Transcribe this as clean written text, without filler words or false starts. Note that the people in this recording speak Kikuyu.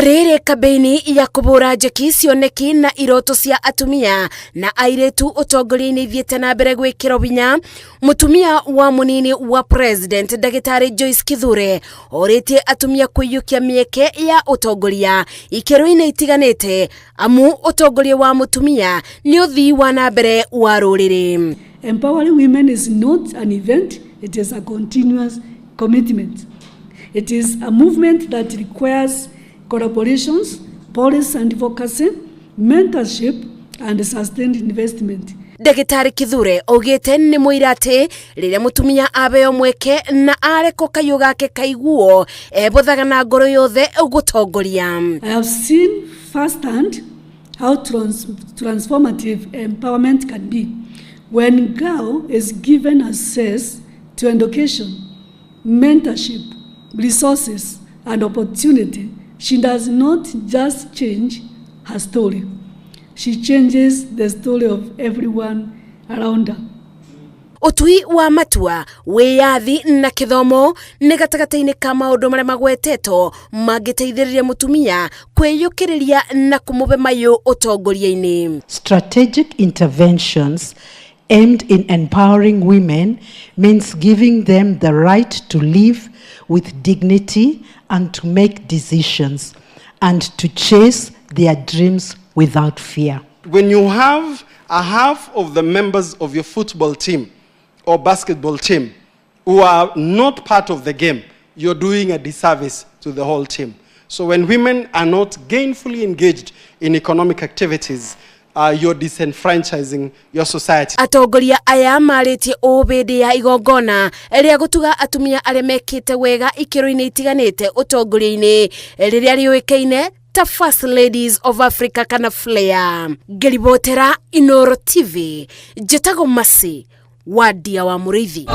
Rĩrĩ kambĩini ya kũbũra njeki cioneki na iroto cia atumia na airĩtu ũtongoria-inĩ ithiĩte na mbere gwĩkĩrwo hinya, mũtumia wa mũnini wa president ndagĩtarĩ Joyce Kithure orĩtie atumia kũiyũkia mĩeke ya ũtongoria ikĩro-inĩ itiganĩte amu ũtongoria wa mũtumia nĩ ũthii wa na mbere wa rũrĩrĩ. Empowering women is not an event, it is a continuous commitment. It is a movement that requires collaborations, policy advocacy, mentorship, and sustained investment. Ndagĩtarĩ Kithure augĩte nĩ mũira atĩ rĩrĩa mũtumia abeo mweke na arekwo kayũ gake kaiguo ebothaga na ngoro yothe gũtongoria. I have seen firsthand how transformative empowerment can be when girl is given access to education, mentorship, resources, and opportunity. She does not just change her story. She changes the story of everyone around her. Ũtui wa matua, wĩyathi na kĩthomo nĩ gatagatĩ-inĩ ka maũndũ marĩa magwetetwo mangĩteithĩrĩria mũtumia kwĩyũkĩrĩria na kũmũhe mayũ ũtongoria-inĩ. Strategic interventions aimed in empowering women means giving them the right to live with dignity and to make decisions and to chase their dreams without fear. When you have a half of the members of your football team or basketball team who are not part of the game, you're doing a disservice to the whole team. So when women are not gainfully engaged in economic activities, you're disenfranchising your society. Atongoria aya marĩtie ũũ hĩndĩ ya igongona rĩa gũtuga atumia arĩa mekĩte wega ikĩro-inĩ itiganĩte ũtongoria-inĩ rĩrĩa rĩũĩkaine ta First Ladies of Africa kana FLAIR. Ngĩribotera Inoro TV, njĩtagwo Masi Wadia wa Mũrĩithi.